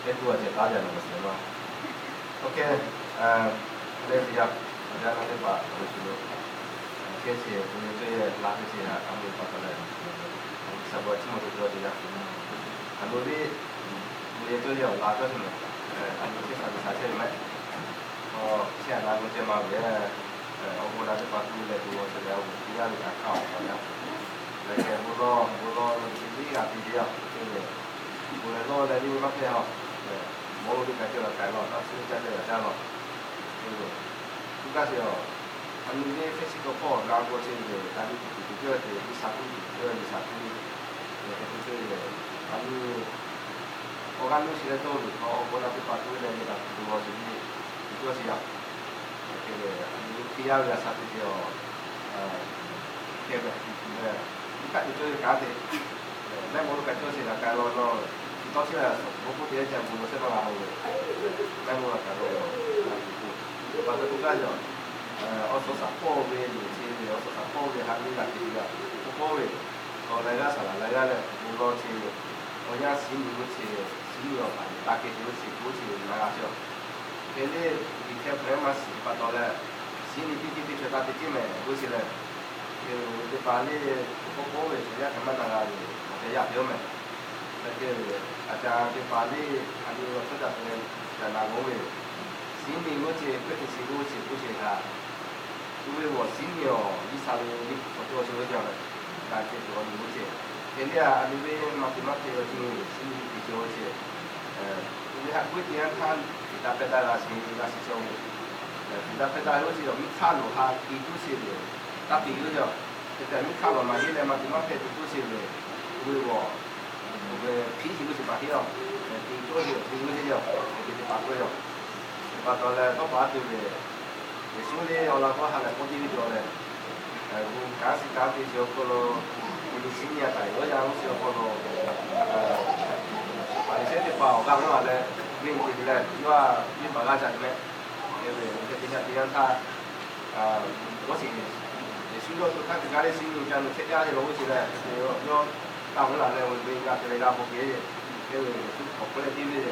Teˇ tuˇ a ceh taˉ jaˇ ve awˬ suhˍ ma. Ok, leh teˇ yanˇ, awˬ yanˇ teˇ hpaˍ awˬ shuˍ lo, chehˇ chi bon yehˬ cawˇ yehˬ la ve chi htaꞈ hk'a mui pa taw leh, G'uiˬsha bon chiˇ mvuh ve cawˇ ve yaˇ, a lo ve bon yehˬ cawˇ yehˬ awˬ la cawˇ chi mehˍ, a lo chehˇ sha ve sha chehˇ ve mehˍ. Chehˇ a na g'aw ceh ma ve, awˬ bon na teˇ hpaˍ tuˬ leh bon lawˬ chi leh awˬ bon teˇ yanˇ ve kaꞈ hk'aˇ awˬ hk'aw yaˇ, leh kehˬ bon lawˬ bon lawˬ ve teˇ g'aˇ te ve yaˇ, bon leh lawˬ leh ve maˇ hpehˇ ha. Mawˇ lo teˇ kaꞈ cawˇ la k'ai lawˬ, taˇ suh caˇ leh g'a caˇ lawˬ. Tuˇ gaˇ sheˍ a, a nu ve hk'e chi taw hpawˇ g'a g'aw chehˇ ve, a nu tuˬ tuˬ cawˇ ve, G'uiˬsha tuˬ tuˬ cawˇ ve, G'uiˬsha tuˬ ve, hk'e te cawˇ ve, a nu awˬ g'aˇ nuˇ chi leh dawˇ ve hk'aw awˬ bon na teˇ hpaˍ tuˬ leh ve kaꞈ bon lawˬ chi ve, tuˬ cawˇ chi yaˇ. Hk'e ve, a nu ve hk'e yaˇ ve a sha te te a, hk'e ve tuˬ tuˬ leh, iˉ kaˆ te cawˇ ve kaꞈ te, leh mawˇ lo kaꞈ cawˇ sheˍ g'a k'ai lawˬ lawˬ, chi tawˇ chi leh a shu bon k'oˆ te leh ca bon lawˬ shehˉ ma g'a haw ve, leh mawˇ g'a k'ai lawˬ lawˬ, a tuˬ tuˬ, pa taw tuˇ gaˇ yaˇ, awˬ suhˍ shaˍ hpawˇ ve liꞈ chi ve, awˬ suhˍ shaˍ hpawˇ ve ha nyi g'a te ve, hk'e hpawˇ ve, tawˍ leh g'aˇ saˍ laˍ leh g'aˇ leh bon lawˬ chi, awˬ yanˇ shiˉ nyi g'uˇ chi, shiˉ nyi awˬ hpaˍ taˇ kehˬ chi g'uˇ chi k'oˆ chi na g'a chi a. Hk'e le, liꞈ hkeh hpehꞈ maˇ shiˍ pa taw leh, shiˉ nyi teˇ ceuˬ teˇ ceuˬ taˇ te ceˇ mehˍ g'uˇ chi leh, hk'e ve teˇ hpaˍ le, k'oˆ k'oˆ ve chaw yaˇ hk'e maˇ na g'a ve, awˬ tehˬ yaˇ hpehꞈ oˇ mehˍ. Hk'e ve, a ca teˇ hpaˍ le, a nyi awˬ hk'aˇ ca hpehꞈ leh, ca na g'a oˇ ve, shiˉ nyi g'uˇ chi, hk'e te shiˉ g'uˇ chi k'oˆ chi htaꞈ, oˇ ve g'awˬ shiˉ nyi awˬ G'uiˬsha ve liꞈ hpu hk'aw cawˇ chi ve jaˇ mehˍ. Ka ce tuˬ awˬ nyi g'uˇ chi, hk'e le a, a nyi ve maˇ te maˇ hpehꞈ ve awˬ ceuˬ, shiˉ nyi te cawˇ ve chi, oˇ ve haꞈ k'oˆ ve teˇ yanˇ htaˇ, tiꞈ taˇ pehˇ taˇ g'a sheˍ g'a shiˍ cawˇ ve, tiꞈ taˇ pehˇ taˇ ve g'uˇ chi awˬ miˇ hk'aˇ loˬ ha te tuˬ sheˍ ve, taˇ te g'uˇ chi a. Hk'e te miˇ hk'aˇ loˬ maˇ heˆ leh maˇ te maˇ hpehꞈ te tuˬ sheˍ ve, oˇ ve g'awˬ, oˇ ve hpiˉ chi g'uˇ chi maˇ heˆ a, te cawˇ ve awˬ ceuˬ g'uˇ chi a, hk'e te te pa k'oˆ ve a. Teˇ pa taw leh tawˇ pa te ve, Yeˍsuˆ le awˬ laꞈ g'awˇ ha lehˬ k'oˆ tiˇ ve cawˬ leh, bon kanˉ shiˍ kanˉ te chi awˬ hk'aw lo, bon lawˬ shiˉ nyi a htaꞈ yawˇ yaˇ g'uˇ chi awˬ hk'aw lo, Hpaˍriˍsehˇ teˇ hpaˍ awˬ g'aˇ g'awˇ a leh, venˇ te ve leh yawˇ a venˇ baˬ g'aˇ ca ve mehˍ. Hk'e ve hk'e te g'a te yanˇ htaˇ, g'awˇ shiˍ, Yeˍsuˆ yawˇ to htaˇ teˇ g'aˇ le shiˉ nyi ca nu chehˇ jaˇ ve law g'uˇ chi leh, yawˇ taˇ g'awˇ la leh, oˇ ve g'a te leh g'a bawˬ kehˬ ve, hk'e ve Yeˍsuˆ k'awꞈ k'oˆ leh tiˇ ve,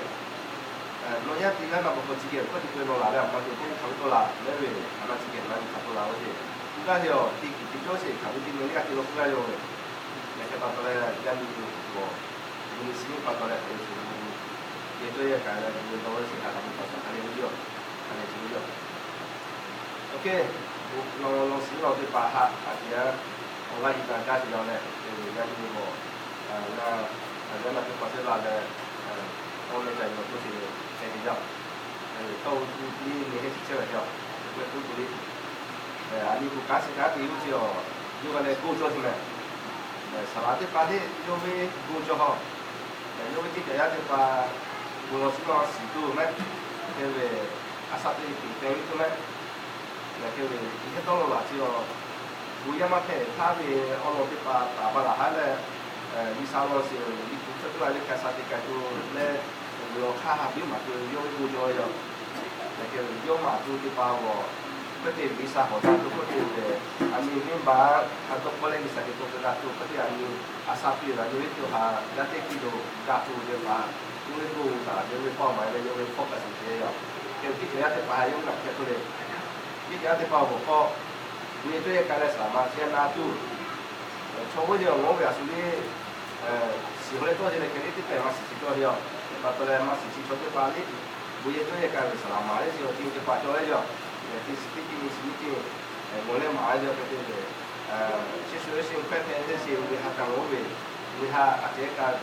Nawˬ yaˇ teˇ g'aˇ na bawˬ k'o chi kehˬ ve hkawˇ te keu law laˬ leh, a ma te teˇ hk'aˬ ve tawˆ la leh ve, a na chi kehˬ na ve hk'aˬ tawˆ la ve ce. Tuˇ gaˇ ve a, teˇ kiˬ teˇ cawˇ sheˍ hk'aˬ ve teˇ meh le g'a te law k'oˆ gaˇ ve, leh hk'e pa taw leh yaˇ nyi ve awˬ bon lawˬ shiˉ nyi pa taw leh hk'aˬ ve shuˍ, yehˬ cawˇ yehˬ kaꞈ leh bon lawˬ ve shiˍ hk'aˬ hk'aˬ ve pa taw hk'aˬ le ve yoˬ, hk'aˬ le ce ve yoˬ. Ok, lawˬ lawˬ shiˉ lawˬ teˇ hpaˍ haꞈ a tiꞈ a, awˬ g'aˇ yuˬ taˍ gaˇ sheˍ la leh, yaˇ nyi ve awˬ, a, yaˇ na teˇ hpaˍ teˇ la leh, awˬ leh ca yuˬ awˬ to sheˍ hk'e te jaˇ. Tawˇ hu tu le nyi heˆ shiˍ chehˇ ve a, te k'o tuˬ le. A nyi k'o kanˉ shiˍ kanˉ te g'uˇ chi a, yawˇ g'a leh goˇ cawˇ chi mehˍ. Saˍ laˍ teˇ hpaˍ le yawˇ ve goˇ cawˇ ha. Yawˇ ve teˇ caˬ yaˇ teˇ hpaˍ bon lawˬ shiˉ lawˬ shiˍ tuˬ mehˍ. Hk'e ve a shaꞈ teꞈ tiꞈ te ve tuˬ mehˍ. Hk'e ve hk'e tawˇ lawˬ laˬ chi a, bon yaˇ maˇ hpehꞈ htaˇ ve awˬ lawn teˇ hpaˍ taˍ ba laˬ haˉ leh, G'uiˬsha lawˬ shiˍ liꞈ hpu hk'aw tuˬ la ve hk'aˬ shaꞈ teꞈ k'ai tuˬ leh, awˬ hk'aˇ ha biˉ maˍ tuˬ yawˇ ve goˇ cawˇ ve yoˬ. Hk'e ve yawˇ maˍ tuˬ teˇ hpaˍ g'awˬ, hk'e te G'uiˬsha hawˬ daꞈ tuˬ hk'e te ve, a nyi venˇ baˆ ha dawˇ hkawˇ leh G'uiˬsha geh tawˇ keu g'a tuˬ hk'e te a nyi, a shaꞈ teꞈ la nyi ve tuˬ haꞈ yaˇ teˇ hkiˇ lo g'a tuˬ ve teˇ hpaˍ, yawˇ ve goˇ taˍ ve ve paw maˍ leh yawˇ ve hpawˇ kaꞈ shiˍ te yoˬ. Hk'e ve teˇ caˬ yaˇ teˇ hpaˍ ha yawˇ g'a hk'e k'oˆ le, teˇ caˬ yaˇ teˇ hpaˍ awˬ hk'aw, bon yehˬ cawˇ yehˬ k'ai leh saˍ laˍ ma chi a na tuˬ, chaw g'awˇ yehˬ awˬ g'awˇ ve a shu le, shiˍ haw leh tawˇ te leh hk'e le teˇ pehˍ maˇ shiˍ chi cawˇ ve yoˬ. Teˇ pa taw leh maˇ shiˍ chi chaw teˇ hpaˍ le, bon yehˬ cawˇ yehˬ k'ai ve saˍ laˍ ma le chi awˬ ti teˇ hpaˍ cawˇ ve yoˬ. Teˇ shiˍ teˇ ti nyi shiˍ nyi te, g'awˬ leh maˍ ve yoˬ hk'e te ve, chi shu ve shiˍ hk'e hpehꞈ ve shiˍ ve ha kaꞈ g'awˇ ve, ve ha a ceh kaꞈ,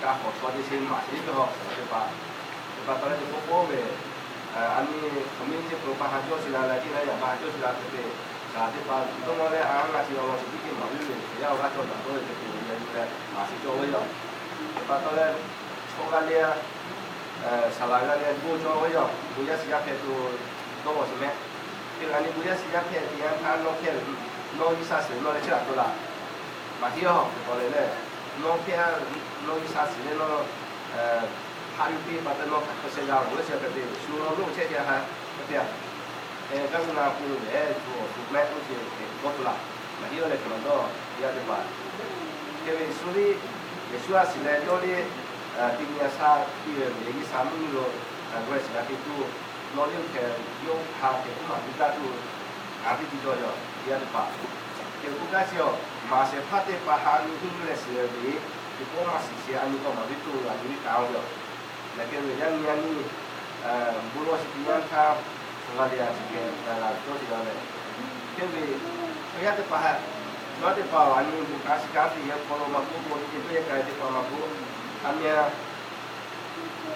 kaꞈ hawˬ chaw te chi maˍ shiˍ le cawˇ ve saˍ laˍ teˇ hpaˍ. Teˇ pa taw leh te k'oˆ k'oˆ ve, a nyi community program ha cawˇ chi la leh teˇ g'aˇ yaꞈ ma ha cawˇ chi la hk'e te, saˍ laˍ teˇ hpaˍ dawˇ nawˇ leh a ha ngaˇ chi awˬ lawn chi tiˉ te maˍ ve ve, yaˇ awˬ g'aˇ cawˇ daꞈ dawˇ ve hk'e te ve yaˇ yuˬ leh maˍ shiˍ cawˇ ve yoˬ. Teˇ pa taw leh, chaw g'a le, saˍ laˍ g'a le bon cawˇ ve yoˬ. Bon yaˇ shiˍ yaˇ hpehꞈ tuˬ dawˇ g'awˬ shiˍ mehˍ. Teˇ g'aˇ nyi bon yaˇ shiˍ yaˇ hpehꞈ teˇ yanˇ htaˇ nawˇ hpehꞈ, nawˇ G'uiˬsha shiˍ nawˇ leh chehˇ laˬ tuˬ laˬ. Maˇ heˆ a, teˇ pa leh leh, nawˇ hpehꞈ, nawˇ G'uiˬsha shiˍ leh nawˇ, haꞈ yuˬ piˇ pa taw nawˇ hk'aˬ hk'e sheh g'a loˬ ve chi hk'e te, shu nawˬ loˇ chehˇ te ha hk'e te a, gaˇ ve na pun ve tuˬ awˬ tuˬ mehˆ k'oˆ ce, dawˇ tuˬ laˬ. Maˇ heˆ a leh hk'e maˇ dawˇ, yaˇ teˇ hpaˍ. Hk'e ve Yeˍsuˆ le, Yeˍsuˆ a shiˍ leh yawˇ le, Teˇ nyi a shaˉ piˇ ve, yaꞈ nyi shaˉ mvuhˇ miˬ lo, grace g'a te tuˬ, nawˬ liˇ hkeh yawˇ hk'a hkeh k'oˆ maˍ piˇ gaˇ tuˬ, a teˇ ti jaw yaw teˇ yanˇ teˇ hpaˍ. Hk'e k'oˆ gaˇ sheˍ awˬ, maˍ shehˍ hpaˇ teˇ hpaˍ ha nyi hiˉ nyi leh shiˍ ve, teˇ pawˆ maˇ shiˍ shiˍ a nyi tawˇ maˍ piˇ tuˬ a nyi ve kaꞈ a ve yoˬ. Leh hk'e ve yaˇ nyi a nyi bon lawˬ shiˍ teˇ yanˇ htaˇ, g'a le a ciˬ geh gaˬ la ve cawˇ sheˍ yaˇ leh, hk'e ve chaw yaˇ teˇ hpaˍ ha, chaw yaˇ teˇ hpaˍ a nyi bon kaꞈ shiˍ kaꞈ te yehˬ hk'aw lo maˇ k'oˆ, bon teˇ ceuˬ tawˇ yehˬ k'ai teˇ hpaˍ maˇ k'oˆ, a meh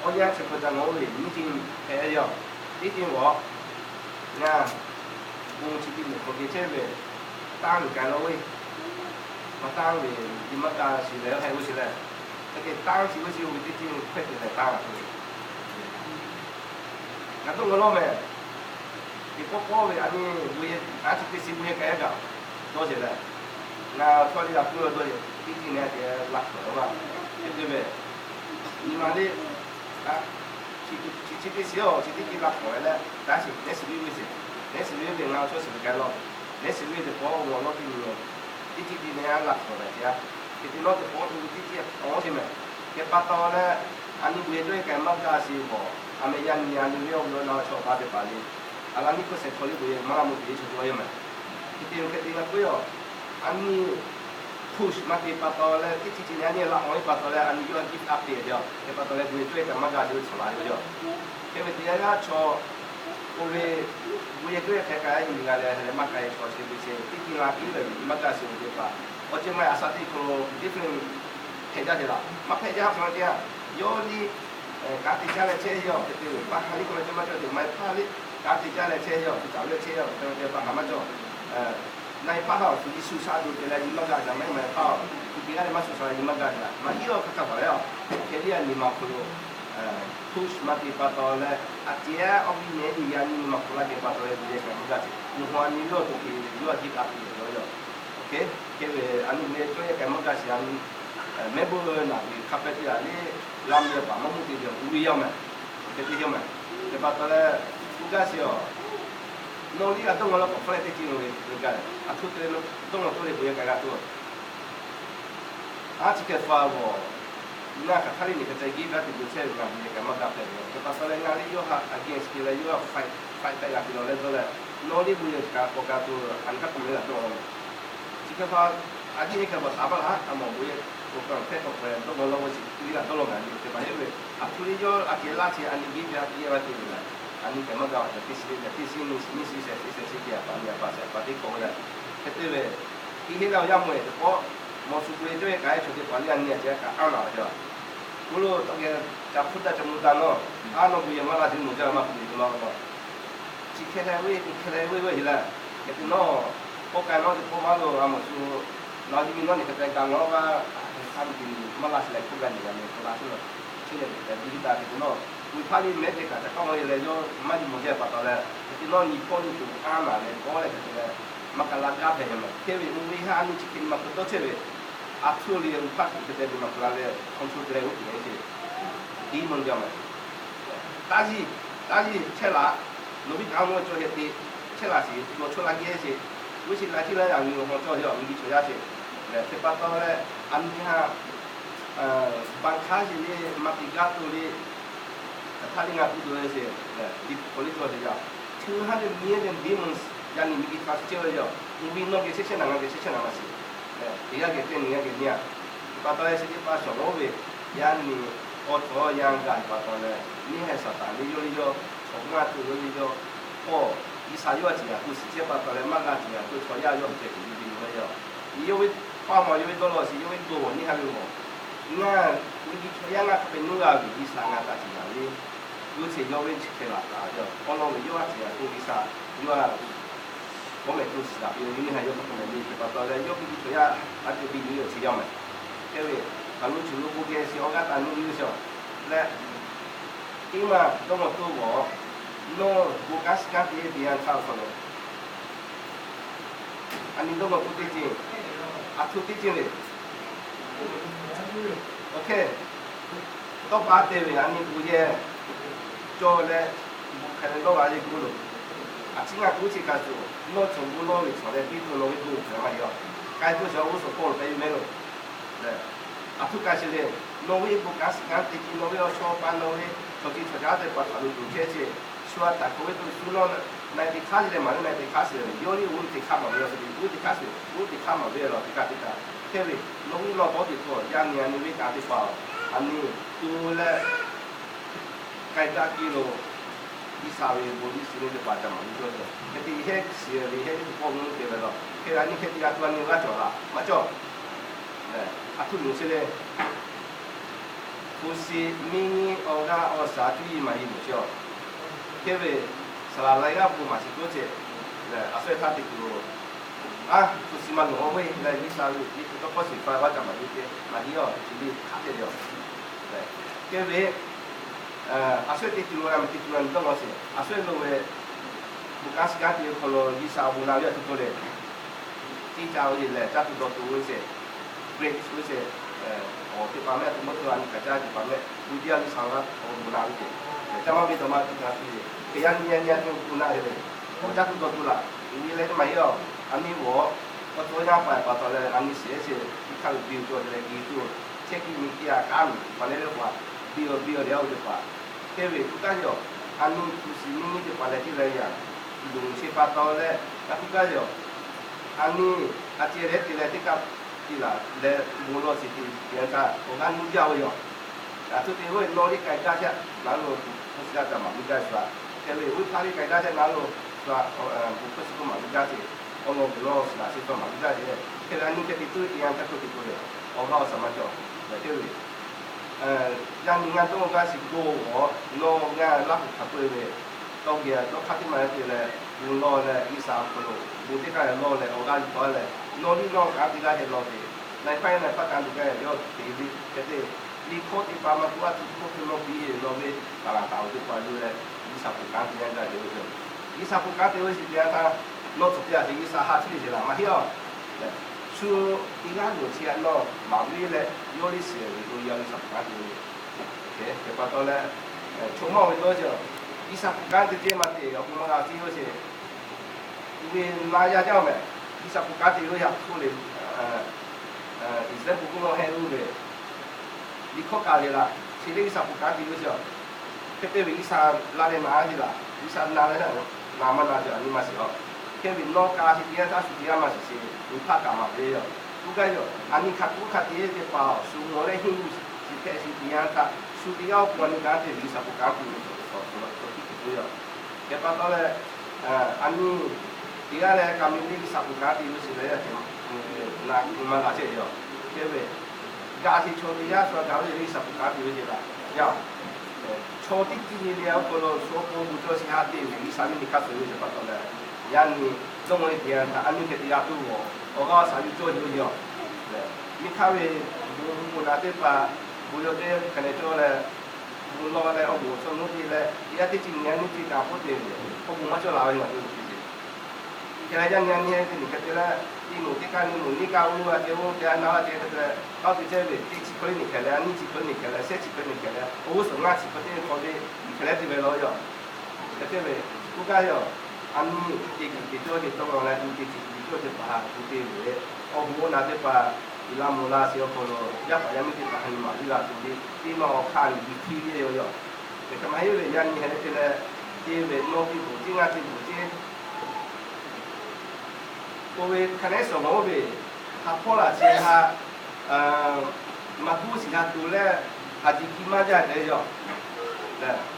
awˬ yanˇ chi hk'e ca nawˬ ve nyiˇ ceuˬ hpehꞈ ve yoˬ. Teˇ ceuˬ g'awˬ, ngaˬ bon chi teˇ moˍ hk'aw geh chehˇ ve, tanˇ ve k'ai laˇ ve, maˇ tanˇ ve nyi maˇ g'a shiˍ leh heh g'uˇ shiˍ leh, hk'e te tanˇ chi g'uˇ shiˍ ve teˇ ceuˬ hk'e te leh tanˇ a tuˬ Ngaˬ dawˇ g'aw lawˇ mehˍ. Teˇ pawˆ pawˆ ve a nyi bon yehˬ, a chi teˇ shiˍ bon yehˬ k'ai gaˬ dawˇ sheˍ leh, ngaˬ chaw liˇ g'a puiˉ dawˇ sheˍ, teˇ ceuˬ nehˬ a te laˇ hk'awꞈ laˇ. Hk'e te ve, nyi ma liˇ, chi chi teˇ shiˍ awˬ chi teˇ ceuˬ laˇ hk'awꞈ ve leh, taˇ shiˍ nehˉ shiˍ viˉ ve sheˍ, nehˉ shiˍ viˉ ve ngaˬ chaw shiˍ ve k'ai laˇ, nehˉ shiˍ viˉ ve teˇ pawˆ awˬ lawn teˇ nyi teˇ ceuˬ teˇ nehˬ a laˇ hk'awꞈ ve te a. Hk'e te nawˉ teˇ pawˆ teˇ ceuˬ teˇ ceuˬ awˬ sheˍ mehˍ. Hk'e pa taw leh, a nyi bon yehˬ cawˇ yehˬ k'ai maˇ g'a shiˍ ve, a meh yaˇ nyi a nyi ve awˬ g'uˇ na chaw pa teˇ hpaˍ le, a la nyi hk'oˆ shehˍ hk'aw liˇ bon yehˬ maˇ g'a mawˬ te ve chaw cawˇ yehˬ mehˍ. Hk'e te ve hk'e te g'a k'oˆ ve yoˬ. A nyi push maˇ te pa taw leh, teˇ ceuˬ teˇ nehˬ a nyi laꞈ k'awꞈ ve pa taw leh, a nyi yawˇ htaꞈ give up te ve yoˬ. Hk'e pa taw leh bon yehˬ cawˇ yehˬ k'ai maˇ g'a shiˍ ve chaw la ve yoˬ. Hk'e ve teˇ yanˇ g'aˇ chaw k'oˆ ve, bon yehˬ cawˇ yehˬ hk'e k'ai a nyi g'a leh, hk'e leh maˇ k'ai ve chaw chi ve chi teˇ ceuˬ la piˇ ve maˇ g'a shiˍ ve teˇ hpaˍ, awˬ ceuˬ maˇ a sha teˇ hk'aw lo different hpehꞈ jaˇ ve laˬ. Maˇ hpehꞈ jaˇ chaw teˇ yanˇ, yawˇ liˇ kanˉ te caˇ leh chehˇ yoˬ. Hk'e te ve maˇ hk'a liˇ k'oˆ ve cawˇ maˇ cawˇ te maˇ hpaˇ liˇ kanˉ te caˇ leh chehˇ yoˬ. Hpu taˍ ve chehˇ yoˬ. Hk'e te paˍ haˍ maˇ cawˬ. Na e paˇ haˍ awˬ hpu liˇ shu sha do te leh nyi maˇ g'a ve, maˇ heˆ maˇ heˆ paˇ awˬ hpu te g'aˇ leh maˇ shu sha leh nyi maˇ g'a ve, maˇ heˆ awˬ hk'aˇ hk'aˇ paˍ leh a, hk'e liˇ a nyi ma hk'aw lo push maˇ te pa taw leh, a ceh awˬ viˉ nehˬ nyi a nyi ma hk'aw laˇ geh pa taw leh bon yehˬ k'ai maˇ g'a ce. Mvuhˇ haw a nyi yawˇ to hk'e yawˇ a jiˆ a piˇ ve yoˬ. Hk'e ve a nyi bon yehˬ cawˇ yehˬ k'ai maˇ g'a shiˍ a nyi, mehˆ bon naˬ ve hk'a pehˇ teˇ g'aˇ le, g'a meh paˍ maˇ mvuhˇ te ve awˬ g'uˇ ve yaˇ mehˍ. Hk'e te yaˇ mehˍ. Hk'e pa taw leh, k'oˆ gaˇ sheˍ awˬ, nawˬ liˇ g'a dawˇ g'aw lawˇ k'awꞈ hpfuhˇ leh teˇ ceuˬ ve, a htoꞈ te leh dawˇ g'aw toˇ leh bon yehˬ k'ai g'a tuˬ A chi hk'e fa g'awˬ, ngaˬ hk'aˬ htaˇ liˇ miˬ hk'e te g'eˇ baˆ te tuˬ chehˇ ve ngaˬ bon yehˬ kaꞈ maˇ g'a hpehꞈ ve. Hk'e pa taw leh ngaˬ liˇ yawˇ htaꞈ against te leh yawˇ htaꞈ fight, fight hpehꞈ g'a te lawˬ leh dawˇ leh, nawˬ liˇ bon yehˬ kaꞈ k'awꞈ g'a tuˬ a nyi hk'aˇ k'awꞈ meh g'a dawˇ lawˬ. Chi hk'e fa a nyi hk'e bawˬ taˍ baˆ laˇ, a mawˬ bon yehˬ k'o kaꞈ hpehˇ k'awꞈ hpehꞈ dawˇ lawˬ ve chi liˇ g'a dawˇ lawˬ ngaˬ nyi hk'e pa hehˉ ve, a htoꞈ liˇ yawˇ a ceh laˇ chi a nyi g'eˇ baˆ te g'a te ve leh, a nyi kaꞈ maˇ g'a ve teˇ shiˍ ve teˇ shiˍ nyiˇ shiˍ nyiˇ shiˍ shehˍ shiˍ shehˍ shiˍ teˇ hpaˍ nyi a pa shehˍ pa teˇ hkawꞈ ve leh, hk'e te ve Teˇ hinˉ leh awˬ yaˇ mawˬ-eˬ teˇ pawˆ, mawˬ shu k'o e cawˇ e kaꞈ e chaw teˇ hpaˍ liˇ a nyi a ceh kaꞈ anˇ la ve yoˬ. Mvuhˇ lo taꞈ geh ca hpuˇ taˇ ca mvuh taˇ nawˬ, a nawˬ bon yehˬ maˇ la sheˍ mawˬ jaˇ maˇ hpu te te maˇ k'o, chi hk'e leh ve, hk'e leh ve ve heˍ leh, hk'e te nawˬ, k'oˆ k'ai nawˬ teˇ pawˆ maˇ lo a mawˬ shu, nawˬ a nyi mi nawˬ nyi hk'e te kaꞈ nawˬ g'a, a nyi maˇ la sheˍ leh hk'oˆ g'a nyi g'a meh k'oˆ la sheˍ lawˬ. Chi lehˬ, teˇ hpaˍ liˇ mehˉ te kaꞈ ca k'aˉ mawˬ e leh yawˇ maˇ nyi mawˬ jaˇ pa taw leh, hk'e te nawˬ nyi hpawˇ nyi tuˬ anˇ la leh kawˆ leh hk'e te leh, maˇ kaꞈ la gaˇ hpehꞈ ve mehˬ. Hteˇ ve mvuhˇ ve haˉ a nyi chi hk'e nyi ma hk'aw dawˇ chehˇ ve, a htoꞈ le uˉ hpaˇ tuˬ hk'e te nyi ma hk'aw la leh control te leh oˇ tuˬ ve sheˍ. Demon jaˇ mehˬ. Taˇ yiˇ, taˇ yiˇ chehˇ laꞈ. Nawˬ viˉ kaꞈ a mawˬ cawˬ heh te chehˇ laꞈ sheˍ, nawˬ chaw la geh sheˍ. G'uˇ suhˍ la ciˉ laˇ a nyi awˬ hk'aw cawˇ yaˇ miˬ guiˬ chaw yaˇ sheˍ. Lehˬ hk'e pa taw leh, a nyi haˉ baˬ hk'aˇ sheˍ le, maˇ te gaˇ tuˬ le, hk'aˬ htaˇ liˇ ngaˬ k'oˆ tuˬ ve sheˍ lehˬ, liꞈ hpu hk'aw liˇ cawˇ sheˍ yaˇ. Chi haˉ leh miˇ leh demon yaˇ nyi miˬ guiˬ hk'a shuˍ chehˇ ve yoˬ. Mvuhˇ ve nawˬ geh chehˇ chehˇ naˍ ngaˬ geh chehˇ chehˇ naˍ maˇ shiˍ. Teˇ g'aˇ geh teˇ nyi g'aˇ geh nyi a. Hk'e pa taw leh chi teˇ hpaˍ shawˍ lonˉ ve, yaˇ nyi awˬ htawnˍ yaˇ gaˬ pa taw leh, neˇ haiˬ Saˍtanˍ le yawˇ le yawˇ, chaw ngaˇ tuˬ yawˇ le yawˇ, k'awꞈ G'uiˬsha yawˇ a ciˍ yaꞈ k'oˆ shiˍ chehˇ pa taw leh, maˇ g'a ciˍ yaꞈ k'oˆ chaw yaˇ yawˇ hk'e te tuˬ ve ve yoˬ le yoˬ. Yawˇ ve paˇ maw yawˇ ve dawˇ law shiˍ, yawˇ ve dawˇ g'awˬ neˇ haiˬ ve g'awˬ. Ngaˬ ve nyi chaw yaˇ ngaˇ hk'a pehꞈ nuˇ g'a ve G'uiˬsha ngaˬ htaꞈ ciˍ yaꞈ le. G'uˇ suhˍ yawˇ ve chi hk'e laꞈ taˍ ve yoˬ. Awˬ lawn ve yawˇ a ciˍ yaꞈ k'oˆ G'uiˬsha yawˇ a k'awꞈ mehˍ k'oˆ shiˍ taˍ ve yoˬ. Nyi haiˬ yawˇ hk'a pehꞈ mehˍ le hk'e pa taw leh, yawˇ ve nyi chaw yaˇ a ceh biˇ yuˬ ve awˬ chi yaˇ mehˍ. Hk'e ve, kaꞈ lo chi lo k'o geh shiˍ awˬ g'aˇ taˍ nuˇ ve shiˍ leh, teˇ maˬ dawˇ g'awˬ toˇ g'awˬ, nawˬ bon kanˉ shiˍ kanˉ te te yanˇ htaˇ awˬ hk'aw lo a nyi dawˇ g'awˬ toˇ teˇ ceuˬ, a htoꞈ teˇ ceuˬ le. Awˬ hk'e, tawˇ pa te ve a nyi bon yehˬ cawˬ leh, hk'e leh dawˇ g'a le k'oˆ lo, a ciˉ ngaˬ k'oˆ chi kaꞈ tuˬ, nawˬ cawˬ bon lawˇ ve cawˬ leh biˇ to lawˬ ve bon hk'e maˇ heˆ a. K'ai toˇ shiˍ a g'uˇ suhˍ Pawˇluꞈ k'ai ve mehˉ lo, a htoꞈ k'ai sheˍ le. Nawˬ ve bon kanˉ shiˍ kanˉ te ve, nawˬ ve awˬ chawˇ pa, nawˬ ve chaw ceuˬ chaw caˉ teˇ hpaˍ hk'aˬ lo tuˬ chehˇ ce. Shu a htaꞈ hk'aˬ ve to shu nawˬ na e teꞈ hk'aˇ le maˍ ve na e teꞈ hk'aˇ shiˍ ve, yawˇ liˇ oˇ ve teꞈ hk'aˇ maˍ ve awˬ hk'e oˇ teꞈ hk'aˇ shiˍ, oˇ teꞈ hk'aˇ maˍ ve laˬ teˇ hk'aˇ teˇ hk'aˇ. Hk'e ve nawˬ ve nawˬ tawˇ teꞈ hk'aˇ yaˇ miˇ a nyi ve kanˉ teˇ hpaˍ, a nyi tu leh k'ai daꞈ piˇ lo, G'uiˬsha ve bon liˇ suh ve teˇ hpaˍ ca maˍ ve cawˇ ce. Hk'e te hehˉ shiˍ ve hehˉ teˇ hpaˍ mvuhˇ te ve laˬ. Hk'e a nyi hk'e te g'a tuˬ a nyi g'aˇ cawˬ laˬ maˇ cawˬ. A htoꞈ ma chi le, hpu shi miˇ nyiˇ awˬ g'aˇ awˬ shaˍ cuˇ yiˍ maˍ yiˍ mawˬ ce a. Hk'e ve saˍ laˍ laiˉ g'aˇ bon maˍ shiˍ k'oˆ ce. A sawehˇ htaˇ te tuˬ lo, a hpu shi maˇ loˍ a ve leh G'uiˬsha ve liꞈ hpu tawˇ hkawˇ shiˍ hpaˇ vaˇ ca maˍ yiˍ te maˍ yiˍ a, chi liˇ hk'aˉ te le a. Hk'e ve a sawehˇ te tuˬ lo a meh te tuˬ a nyi dawˇ law sheˍ. A sawehˇ lo ve bon kanˉ shiˍ kanˉ te ve hk'aw lo G'uiˬsha awˬ bon na ve a htoꞈ hk'aw le, teˇ ca ve lehˬ caˇ tuˬ dawˬ tuˬ ve sheˍ, grace ve sheˍ, awˬ teˇ hpaˍ mehˆ a htoꞈ ma te a nyi kaꞈ caˇ teˇ hpaˍ mehˆ, G'uiˬsha ve G'uiˬsha awˬ bon na ve sheˍ. Caˇ maˇ ve dawˬ maˇ tuˬ na tuˬ ve, hk'e yaˇ nyi yaˇ nyi a htoꞈ ma bon na ve le. Awˬ caˇ tuˬ dawˬ tuˬ laˬ, nyi leh maˇ heˆ a. A nyi g'awˬ k'aw tcuh yaˇ paˍ pa taw leh a nyi sheˍ sheˍ, teˇ hk'aˇ ve biˇ cawˬ te leh biˇ tuˬ, chehˇ kiˇ nyi kiˇ a kaˉ miˬ teˇ hpaˍ leh ve hpaˍ, biˇ a biˇ a leh a ve teˇ hpaˍ. Hk'e ve tuˬ kaˇ yaw, a nyi hpu shi miˇ nyiˇ teˇ hpaˍ leh teˇ leh yaꞈ, luˬ sheˍ pa taw leh a tuˬ kaˇ yaw, a nyi a ceh leh te leh teˇ kaˇ te laˬ leh bon lawˬ sheˍ te te a htaˇ awˬ g'aˇ nuˇ jaˇ ve yoˬ. A htoꞈ te ve nawˬ liˇ k'ai gaˇ sheˍ, naˉ lo hpu shi a ca maˍ ve gaˇ shu a. Hk'e ve oˇ hpaˇ liˇ k'ai gaˇ sheˍ, naˉ lo shu a, bon hkawˇ shi k'oˆ maˍ ve gaˇ sheˍ, awˬ lawn ve lawˬ shiˍ laꞈ sheˍ tawˇ maˍ ve gaˇ sheˍ. Hk'e ve a nyi hk'e te tuˬ te yanˇ htaˇ hk'oˆ te k'oˆ ve, awˬ g'aˇ awˬ shaˍ maˇ cawˬ. Hk'e ve yaˇ nyi ngaˇ dawˇ gaˇ shiˍ k'o, nawˬ ngaˇ laˇ kuˬ hk'a peu-e ve tawˇ geh dawˇ hk'aˇ teˇ maˇ te leh, bon lawˬ leh G'uiˬsha awˬ hk'aw lo bon teˇ kaˇ leh lawˬ leh awˬ g'aˇ yuˬ tawˆ leh, nawˬ liˇ nawˬ kanˉ te gaˇ sheˍ lawˬ ve, na e hpaˇ yaˇ na e hpaˇ kanˉ te gaˇ yaˇ yawˇ te ve hk'e te, liꞈ hkawˇ teˇ hpaˍ maˇ tuˬ a tuˬ hkawˇ hk'e nawˬ piˇ lawˬ ve, taˍ laˬ taˍ oˬ teˇ hpaˍ yuˬ leh G'uiˬsha hpu kanˉ te gaˇ sheˍ ve yoˬ. G'uiˬsha hpu kanˉ te ve shiˍ te a htaˇ, nawˬ tcuhˍ te a sheˍ G'uiˬsha ha htiˇ le sheˍ laˬ maˇ heˆ a. Shu teˇ g'aˇ loˬ chi a nawˬ maˍ ve leh yawˇ liˇ shiˍ ve to yaˇ G'uiˬsha hpu kanˉ te ve yoˬ. Hk'e pa taw leh, chaw mawˇ ve dawˇ ce, G'uiˬsha hpu kanˉ te te maˇ te awˬ bon maˇ g'a ciˇ ve sheˍ. Ve na yaˇ jaˇ mehˍ, G'uiˬsha hpu kanˉ te ve yaˇ hk'oˆ le, Iˉsaˍreˍlaˆ hpu k'oˆ nawˬ heh lo ve, liꞈ hkawˇ kaꞈ le laˬ, chi teˇ G'uiˬsha hpu kanˉ te ve sheˍ. Hk'e te ve G'uiˬsha la leh na a sheˍ laˬ, G'uiˬsha na leh na maˇ na ce a nyi maˇ shiˍ a. Hk'e ve nawˬ kaꞈ sheˍ te a htaˇ shu te a maˇ shiˍ sheˍ, ve hpaˇ kaꞈ maˍ ve yoˬ. K'oˆ gaˇ yoˬ. A nyi hk'a k'oˆ hk'a te teˇ hpaˍ shu mawˬ leh henˇ yuˬ shiˍ hpehꞈ sheˍ te a htaˇ, shu teˇ g'aˇ awˬ pon a nyi kanˉ te ve G'uiˬsha hpu kanˉ te ve awˬ hk'aw lo tiˉ te tuˬ yoˬ. Hk'e pa taw leh, a nyi teˇ g'aˇ leh ka mi le G'uiˬsha hpu kanˉ te ve sheˍ leh yaˇ te na maˇ g'a chehˇ yoˬ. Hk'e ve gaˬ sheˍ chaw teˇ g'aˇ shu a gaˬ ve le G'uiˬsha hpu kanˉ te ve sheˍ laˬ yaˇ. Chaw teˇ tiˇ nyi le awˬ hk'aw lo shu awˬ pon bon cawˇ sheˍ ha te ve G'uiˬsha ve nyi hk'aˇ suh ve sheˍ pa taw leh, yaˇ nyi dawˇ mawˇ le teˇ yanˇ htaˇ a nyi hk'e te g'a tuˬ awˬ g'aˇ awˬ shaˍ yuˬ cawˇ yuˬ ve yoˬ. Nyi hk'aˇ ve bon bon naˬ teˇ hpaˍ bon yawˇ teˇ hk'e leh cawˇ leh, bon lawˬ leh awˬ bon chaw nuˇ te leh, yaˇ teˇ ceuˬ nyi a nyi te kaꞈ k'oˆ te ve, awˬ bon maˇ cawˇ la ve ngaˬ hui lo te ve. Hk'e leh yaˇ nyi a nyi te nyi hk'e te leh, teˇ moˍ teˇ kaˇ nyi moˍ nyi kaˇ oˇ a ceh oˇ te a na a ceh hk'e te leh, k'aˇ te chehˇ ve teˇ chi hk'e le nyi hk'e leh, a nyi chi hk'e le nyi hk'e leh, shehˆ chi hk'e le nyi hk'e leh, awˬ g'uˇ suhˍ ngaˇ chi hk'e te hk'aw le nyi hk'e leh te ve law yoˬ. Hk'e te ve, k'oˆ gaˇ yoˬ. A nyi teˇ ceuˬ teˇ cawˇ ceh tawˇ law leh, teˇ ceuˬ teˇ cawˇ ceh paˍ ha te ve, awˬ bon naˬ teˇ hpaˍ, iˉ laˇ mvuh laˇ sheˍ awˬ hk'aw lo yaˇ paˍ yaˇ miˇ teˇ hpaˍ ha nyi maˍ viˇ g'a tuˬ le, teˇ maˇ awˬ hk'aˇ nyi viˇ htiˇ le yoˬ. Hk'e te maˇ heˆ ve yaˇ nyi hk'e le te leh, te ve nawˬ teˇ bon ceˇ ngaˇ teˇ bon ceˇ k'oˆ ve hk'a nehˉ shawˍ mawˬ oˇ ve, ha hpawˇ laˬ sheˍ ha, maˇ tuˉ shiˍ ha tuˬ leh, ha jiˬ hkiˇ maˇ jaˇ te yoˬ.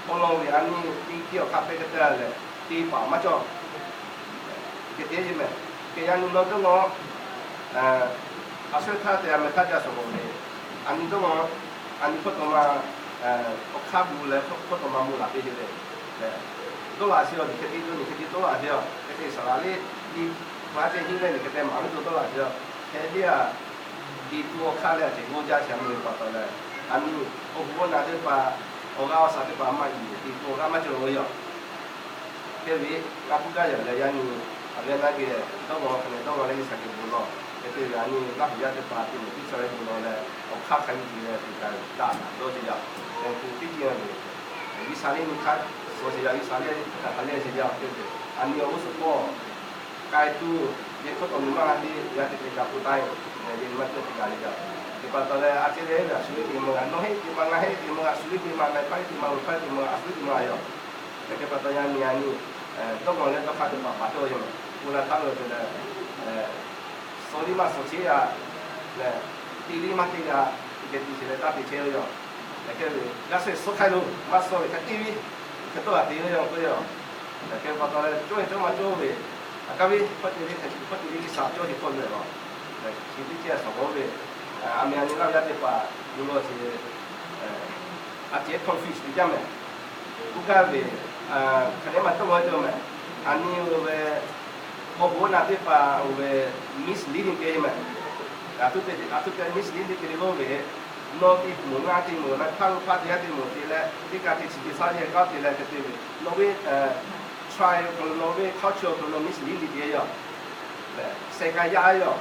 Awˬ lawn ve a nyi teˇ tiˉ awˬ hk'aˇ pehˇ hk'e te leh, teˇ paˍ maˇ cawˬ. Hk'e te mehˍ. Hk'e yaˇ nyi nawˬ dawˇ nawˬ, a shu htaˇ te a meh htaˇ jaˇ shawˍ mawˬ ve, a nyi dawˇ nawˬ, a nyi hkawˇ taw ma, awˬ hk'aˇ bu leh hkawˇ taw ma mvuh laˬ te ve le. Dawˇ laˬ sheˍ a, nyi hk'e te dawˇ nyi hk'e te dawˇ laˬ sheˍ a, hk'e te saˍ laˍ le, nyi ma te hiˉ leh nyi hk'e te maˍ ve to dawˇ laˬ sheˍ a. Hk'e te a, teˇ tuˬ awˬ hk'aˇ leh a ceh g'awˇ jaˇ sheˍ a mvuh ve pa taw leh, a nyi awˬ bon naˬ teˇ hpaˍ, awˬ g'aˇ awˬ shaˍ teˇ hpaˍ maˇ yiˬ teˇ tuˬ awˬ g'aˇ maˇ cawˬ ve yoˬ. Hk'e ve g'a k'oˆ gaˇ yaˬ leh yaˇ nyi, a ve a naˇ geh dawˇ nawˬ hk'e le dawˇ nawˬ leh G'uiˬsha geh bon lawˬ. Hk'e te ve a nyi Laˇ huˍ yaˇ teˇ hpaˍ te mehˍ tiˇ chaw leh bon lawˬ leh, awˬ hk'aˇ hk'a nyi te leh te ka daꞈ daꞈ dawˇ sheˍ yaˇ. Hk'e te teˇ ceuˬ a ve, G'uiˬsha le nyi hk'aˇ suh sheˍ yaˇ, G'uiˬsha le hk'aˬ hk'e le sheˍ yaˇ. Hk'e te a nyi awˬ g'uˇ suhˍ k'awˇ k'ai tuˬ, yehˬ hkawˇ taw nyi maˇ g'a te, g'a te te ka k'oˆ taˇ, yehˬ nyi maˇ te te g'a le yaˇ. Hk'e pa taw leh, a ciˉ leh ve a shu liˇ te mawˬ g'a, nawˬ heˆ te ma, ngaˬ heˆ te mawˬ g'a, a shu liˇ te ma, ngaˬ hpaˇ liˇ te ma, loˬ hpaˇ te mawˬ g'a, a shu liˇ te ma yoˬ. Hk'e pa taw yaˇ nyi yaˇ nyi dawˇ mawˬ leh dawˇ hk'aˇ teˇ hpaˍ paˍ cawˇ ve yoˬ. Oˇ la htaˇ lo te leh, suh liˇ maˇ suh chehˇ g'a leh, te liˇ maˇ te g'a, te keh te sheˍ leh taˇ te chehˇ ve yoˬ. Hk'e ve g'a shehˍ suh hk'ai lo maˇ suh ve hk'a te ve, hk'e tawˇ g'a te ve yoˬ k'oˆ ve yoˬ. Hk'e pa taw leh cawˇ ve cawˇ maˇ cawˇ ve, a kaˇ ve hkawˇ te ve hk'a, hkawˇ te ve G'uiˬsha cawˇ ve hkawˇ ve yoˬ. Chi teˇ ceh suhˍ g'awˇ ve, a meh a nyi laˇ ve yaˇ teˇ hpaˍ yuˬ law chi ve, a ceh confuse te jaˇ mehˍ. K'oˆ gaˇ ve, hk'aˬ lehˬ maˇ tawˇ g'awˇ cawˇ mehˍ. A nyi oˇ ve awˬ hoˉ awˬ na teˇ hpaˍ oˇ ve misleading te mehˍ. A htoꞈ te, a htoꞈ te misleading te le k'oˆ ve, nawˬ te moˍ ngaˬ te moˍ, na hpaˇ lo hpaˇ te yaˇ te moˍ te leh, teˇ kaꞈ te chi te saˉ yehˬ kaꞈ te leh hk'e te ve, nawˬ ve tribe awˬ hk'aw lo, nawˬ ve culture awˬ hk'aw lo misleading te yoˬ. Sehˍ kaꞈ yaˇ yoˬ.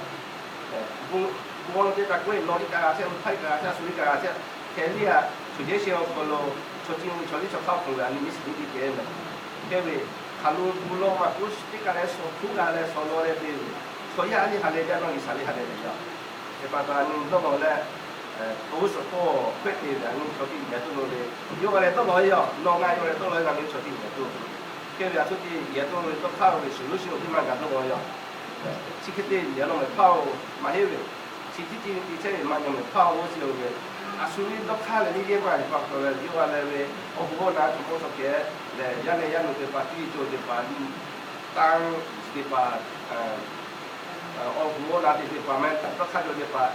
Bon, bon lo teˇ taꞈ k'oˆ ve, nawˬ iˉ kaꞈ g'a chehˇ, hpaˇ iˉ kaꞈ g'a chehˇ, a shu iˉ kaꞈ g'a chehˇ, hk'e liˇ a, choˬ jeˇ sheˍ awˬ hk'aw lo, chaw ciˇ ve chaw liˇ chaw hk'aˇ awˬ hk'aw lo a nyi misleading te mehˍ. Hk'e ve hk'aˬ lo bon lawˇ maˇ k'oˆ, teˇ kaꞈ leh suhˍ hkuˇ g'a leh suhˍ lawˇ leh te ve, chaw yaˇ liˇ ha leh jaˇ, nawˬ G'uiˬsha liˇ ha leh ve yoˬ. Hk'e pa taw a nyi dawˇ lawˬ leh, awˬ g'uˇ suhˍ hpawˇ hkawehˇ te ve a nyi chaw tiˉ yehˬ tuˬ lo ve, yawˇ g'a leh dawˇ lawˬ ve yoˬ. Nawˬ ngaˬ yawˇ g'a leh dawˇ lawˬ ve, ngaˬ ve chaw tiˉ yehˬ tuˬ. Hk'e ve a htoꞈ te yehˬ tuˬ lo ve dawˇ hk'aˇ ve solution teˇ maˇ gaˬ dawˇ lawˬ yoˬ. Chi hk'e te yehˬ law mehˍ hpaˇ-oˬ, maˇ heˆ ve, chi tiˉ tiˉ ve te chehˇ ve maˇ nyi mehˍ hpaˇ-oˬ, chi lo ve, a shu ve dawˇ hk'aˇ leh liˇ yehˇ maˇ heˆ pa taw leh, yawˇ g'a leh ve awˬ hoˉ awˬ na tuˬ k'oˆ tawˇ kehˬ lehˬ, yaˇ nehˬ yaˇ nu teˇ hpaˍ, tiˇ ve cawˬ teˇ hpaˍ, liˇ tanˇ chi teˇ hpaˍ, awˬ hoˉ awˬ na teˇ hpaˍ mehˍ, dawˇ hk'aˇ cawˬ teˇ hpaˍ,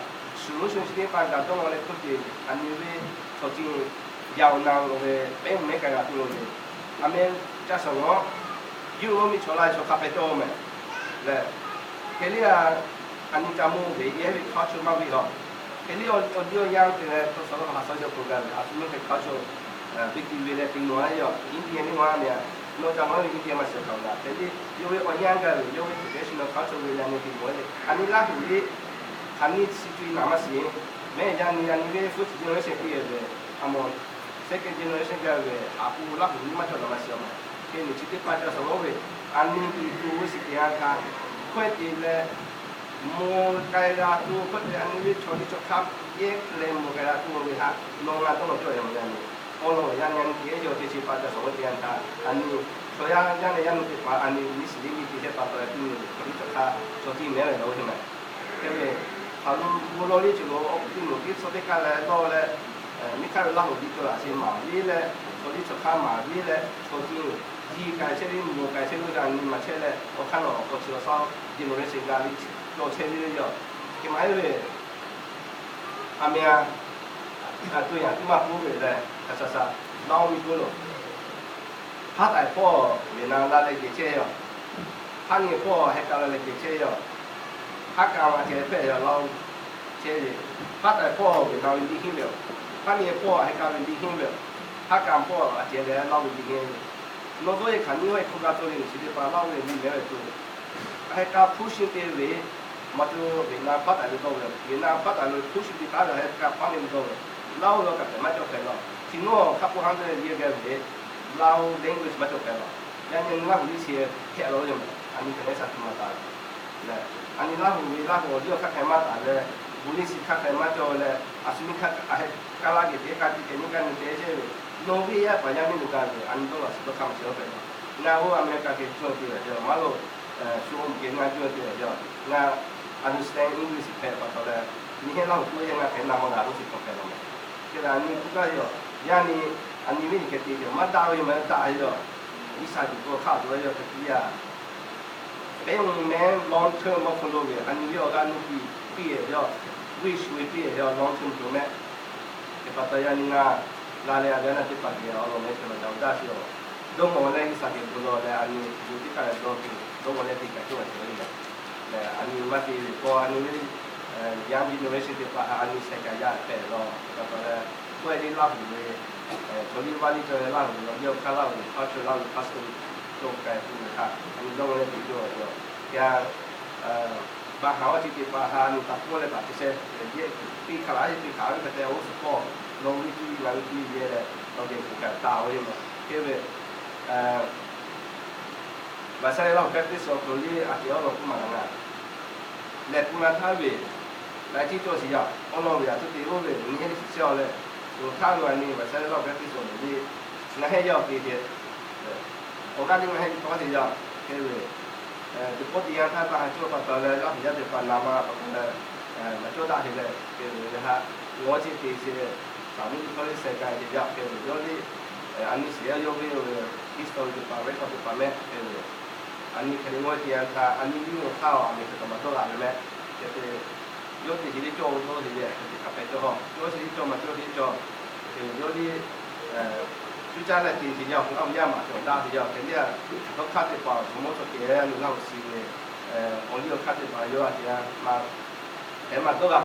solution chi teˇ hpaˍ gaˬ dawˇ lawˬ leh k'oˆ te, a nyi ve chaw ciˇ yaˇ awˬ na lo ve pehˉ mehˉ k'ai g'a tuˬ lo ve, a meh ca shaˍ lawˬ, yawˇ hui miˬ chaw la chaw hk'a hpeh cawˇ mehˍ lehˬ, hk'e liˇ a, a nyi ca mawˇ ve yehˇ ve hkawˇ chaw maˇ ve laˬ. Hk'e liˇ awˬ liˇ awˬ yanˇ te leh tawˇ shaˍ lawˬ ha shaˍ jaw k'oˆ gaˇ ve, a shu mehˉ hk'e hkawˇ chaw, biˇ ti ve leh te nawˬ a yoˬ, India ni maˇ mehˍ, nawˬ ca maˇ ve India maˇ shiˍ hk'aˬ ve laˬ. Hk'e liˇ yawˇ ve awˬ yanˇ gaˇ ve, yawˇ ve traditional hkawˇ chaw ve yaˇ nyi te mawˬ ve, a nyi Laˇ huˍ liˇ, a nyi chi cui naˍ maˇ shiˍ, mehˉ yaˇ nyi a nyi ve first generation piˇ ve, a mawˬ second generation gaˇ ve, a pu Laˇ huˍ liˇ maˇ cawˬ naˍ maˇ shiˍ a mawˬ. Hk'e ve chi teˇ hpaˍ ca shaˍ lawˬ ve, a nyi tuˬ tuˬ ve shiˍ te yanˇ htaˇ, hkawehˇ te leh mawˬ k'ai g'a tuˬ hkawehˇ te, a nyi ve chaw liˇ chaw hk'aˇ yehˇ leh mawˬ k'ai g'a tuˬ ve htaꞈ nawˬ ngaˬ dawˇ lawˬ cawˇ ve yaˇ nyi, awˬ lawn yaˇ nyi a nyi te yawˇ te chi pa ca shaˍ lawˬ ve te yanˇ htaˇ, a nyi chaw yaˇ yaˇ nehˬ yaˇ nu teˇ hpaˍ a nyi misleading te chehˇ pa taw leh, tuˬ chaw liˇ chaw hk'aˇ chaw tiˉ mehˉ ve laˬ ve te mehˍ. Hk'e ve hk'aˬ lo bon lawˇ liˇ ceuˬ lo awˬ hk'aw lo teˇ suh teˇ kaˇ leh lawˇ leh, miˬ hk'aˇ ve Laˇ huˍ liˇ cawˬ laꞈ sheˍ maˍ ve leh, chaw liˇ chaw hk'aˇ maˍ ve leh, chaw tiˉ jiˇ k'ai chehˇ ve, mawˬ k'ai chehˇ ve a nyi maˇ chehˇ leh, awˬ hk'aˇ nawˬ awˬ hk'aw chi awˬ shaˉ generation gaˇ liˇ cawˬ chehˇ ve yoˬ. Hk'e maˇ heˆ ve, a meh a, a tuˬ yaꞈ tuˬ maˇ k'oˆ ve leh, hk'a sha sha, Laˇ huˍ miˇ k'oˆ lo, hpaˇ taiˍ hpawˇ ve na la leh geh chehˇ yoˬ. Hpaˇ nyi hpawˇ heh ka la leh geh chehˇ yoˬ. Hpaˇ ka a ceh hpehꞈ yoˬ Laˇ huˍ chehˇ ve, hpaˇ taiˍ hpawˇ ve na ve liˇ henˇ ve yoˬ. Hpaˇ nyi hpawˇ heh ka ve liˇ henˇ ve yoˬ. Hpaˇ ka hpawˇ a ceh leh Laˇ huˍ ve liˇ henˇ ve, nawˬ dawˇ yehˬ hk'aˬ nyiˇ hawˉ hk'oˆ g'a tawˇ le ve chi teˇ hpaˍ Laˇ huˍ ve liˇ mehˉ ve tuˬ, heh ka hpu shi te ve, maˇ tuˬ ve na hpaˇ taiˍ ve dawˇ ve, ve na hpaˇ taiˍ lo hpu shi te taˉ ve heh ka hpaˇ nyi ve dawˇ ve, Laˇ huˍ lo kaꞈ hpehꞈ maˇ cawˬ hpehꞈ law. Chi nawˬ hk'a k'oˆ ha ve yehˇ gaˇ ve, Laˇ huˍ language maˇ cawˬ hpehꞈ law. Yaˇ nyi Laˇ huˍ liˇ chi hpehꞈ law ve yoˬ mehˍ. A nyi hk'e leh shaˍ tiꞈ maˇ taˍ leh, a nyi Laˇ huˍ ve Laˇ huˍ awˬ liˇ awˬ hk'aˇ hk'a maˇ taˍ leh, bon liˇ chi hk'aˇ hk'a maˇ cawˬ leh, a shu miˇ hk'aˇ a heh ka laˇ geh te ka tiꞈ keh nyi ka nyi te chehˇ ve, nawˬ ve yaˇ paˍ yaˇ miˇ lo gaˇ ve a nyi dawˇ laꞈ shiˍ dawˇ hk'aˇ maˇ cawˬ hpehꞈ law. Ngaˬ oˇ a meh ka hk'e cawˬ te ve yoˬ maˇ lo, shu oˇ meh geh ngaˬ cawˬ te ve yoˬ. Ngaˬ understand English hpehꞈ pa taw leh, nyi heh Laˇ huˍ k'oˆ yehˇ ngaˬ hk'e na maˇ g'a k'oˆ chi hk'e hpehꞈ law mehˍ. Hk'e leh a nyi k'oˆ gaˇ yoˬ. Yaˇ nyi, a nyi ve nyi hk'e te ve maˇ daꞈ ve maˇ daꞈ ve yoˬ. Iˉsaˍreˍlaˆ hk'aˆ tuˬ a yoˬ hk'e te yaˇ pehˉ mehˉ long term awˬ hk'aw lo ve a nyi ve awˬ g'aˇ nuˇ piˇ piˇ ve yoˬ. Wish ve piˇ ve yoˬ, long term tuˬ mehˆ. Hk'e pa taw yaˇ nyi ngaˬ la leh a ve a naˇ teˇ hpaˍ geh awˬ lawn mehˆ hk'e laˬ daꞈ daꞈ sheˍ yoˬ. Dawˇ mawˬ leh Iˉsaˍreˍlaˆ bon lawˬ leh a nyi bon teˇ hk'aˇ leh dawˇ tuˬ dawˇ mawˬ leh te kaꞈ cawˬ ve yoˬ. Leh a nyi maˇ te ve k'o a nyi ve young generation teˇ hpaˍ htaꞈ a nyi sehˍ kaꞈ yaˇ hpehꞈ law. Hk'e pa taw leh k'oˆ e liˇ Laˇ huˍ ve chaw liˇ vaˇ liˇ cawˬ ve Laˇ huˍ ve awˬ liˇ awˬ hk'aˇ Laˇ huˍ ve culture Laˇ huˍ ve custom cawˬ k'ai tuˬ ve htaꞈ a nyi dawˇ mawˬ leh te cawˬ ve yoˬ. Yaˇ baˬ haˍ awˬ ceuˬ teˇ hpaˍ htaꞈ a nyi taˍ pawˆ leh taˍ te sheh, yehˇ piˇ hk'a laˬ yehˇ piˇ hk'aˬ ve hk'e te awˬ g'uˇ suhˍ hpawˇ nawˬ ve piˇ ngaˬ ve piˇ yehˇ leh awˬ geh kuˬ kaꞈ taˍ ve yoˬ mehˍ. Hk'e ve Baˬ sha leh Laˇ huˍ Baptist awˬ hk'aw lo liˇ a ceh awˬ lawn k'oˆ maˍ laˬ ngaˬ lehˬ, pu la htaˇ ve Chi cawˬ shiˍ yaˇ awˬ lawn ve yaꞈ tuˇ te oˇ ve nyi heˆ teˇ shiˍ chehˇ-aw leh, oˬ htaˇ ve a nyi vaꞈ sha leh laˇ-oˬ hk'e teˇ suhˍ le le, ngaˬ heˆ yaˇ-oˬ te te, awˬ g'aˇ teˇ maˬ heˆ ve tawˇ te yaˇ hk'e ve, teˇ pawˆ te yanˇ htaˇ taˇ ha cawˇ pa taw leh, G'uiˬsha yaˇ teˇ hpaˍ naˍ ma pa taw leh, maˇ cawˇ daꞈ te leh hk'e ve le ha, ngaˬ chi te te, saˍ mvuhˇ teˇ hkawˇ le seh k'ai te yaˇ hk'e ve yawˇ le, a nyi shiˍ yaˇ yawˇ ve, history teˇ hpaˍ, record teˇ hpaˍ mehˆ hk'e ve, a nyi hk'e le ngaˬ te yanˇ htaˇ a nyi viˉ ve htaˇ-aˬ, a miˬ hk'e kaꞈ maˇ dawˇ g'a ve mehˆ hk'e te, yawˇ te te le cawˇ ve dawˇ te yaˇ hk'e te hk'a hpehꞈ cawˇ ha, cawˇ te le cawˇ maˇ cawˇ te le cawˇ, hk'e ve yawˇ le, cuˇ caˇ leh te te yaˇ awˬ hk'aˇ ve yaˇ maˬ cawˬ daꞈ te yaˇ hk'e le, dawˇ hk'aˇ teˇ hpaˍ awˬ hk'aw mawˇ cawˬ kehˬ le laˇ-oˬ shiˍ ve, awˬ liˇ awˬ hk'aˇ teˇ hpaˍ yawˇ a te maˇ hk'e maˇ dawˇ g'a